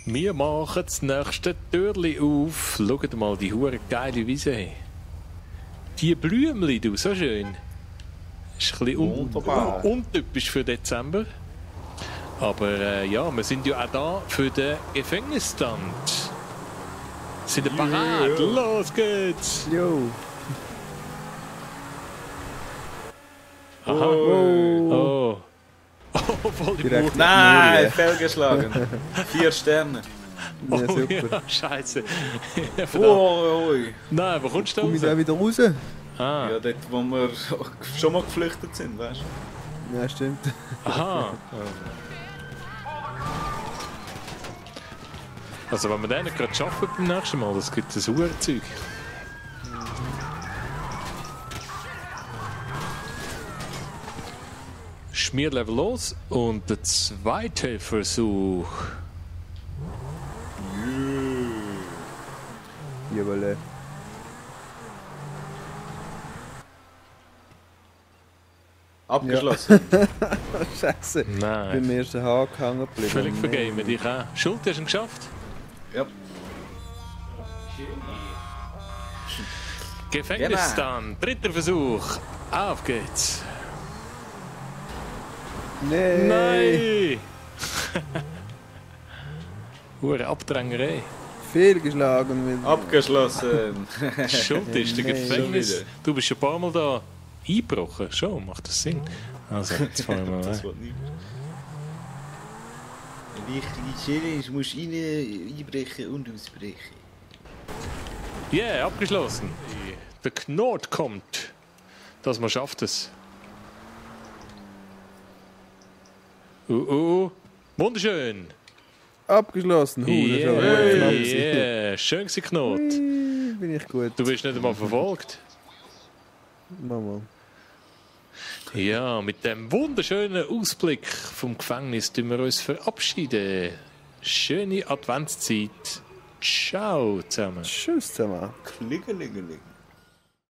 Wir machen das nächste Türchen auf. Schaut mal, die hure geile Wiese. Die Blümchen, du, so schön. Ist ein bisschen untypisch für Dezember. Aber ja, wir sind ja auch da für den Gefängnisstand. Sind wir parat? Los geht's! Jo. Aha. Oh. Oh, voll die Direkt. Mauer. Nein, fehlgeschlagen. 4 Sterne. Oh, Ja, super. ja, scheiße. Oh, oi. Nein, wo kommst du Komm ich da da raus? wieder raus? Ah, Ja, dort, wo wir schon mal geflüchtet sind, weißt du? Ja, stimmt. aha. Also wenn wir den gerade schaffen beim nächsten Mal, das gibt ein Uhrzeug. Schmierlevel los und der zweite Versuch. Jawohl. Abgeschlossen. Scheiße. Nein. Beim ersten Haken hängen geblieben. Völlig vergeben, dich auch. Schuld, hast du ihn geschafft? Ja. Gefängnisstand, dritter Versuch. Auf geht's. Nein. Nein! Hure Abdrängerei. Fehlgeschlagen. Mit Abgeschlossen. Schuld ist der Nein. Gefängnis. Schon wieder. Du bist schon ein paar Mal da eingebrochen. Schon, macht das Sinn? Also, jetzt fahren wir Das mal. wird nicht. Eine wichtige Challenge, du musst einbrechen und ausbrechen. Yeah, abgeschlossen. Der Knot kommt. Dass man schafft es. Wunderschön. Abgeschlossen. Das ist aber knapp gewesen. Yeah, schön gewesen, Knot. Bin ich gut. Du wirst nicht einmal verfolgt. Mama. Ja, mit dem wunderschönen Ausblick vom Gefängnis tun wir uns verabschieden. Schöne Adventszeit. Ciao zusammen. Tschüss zusammen. Klingelingeling.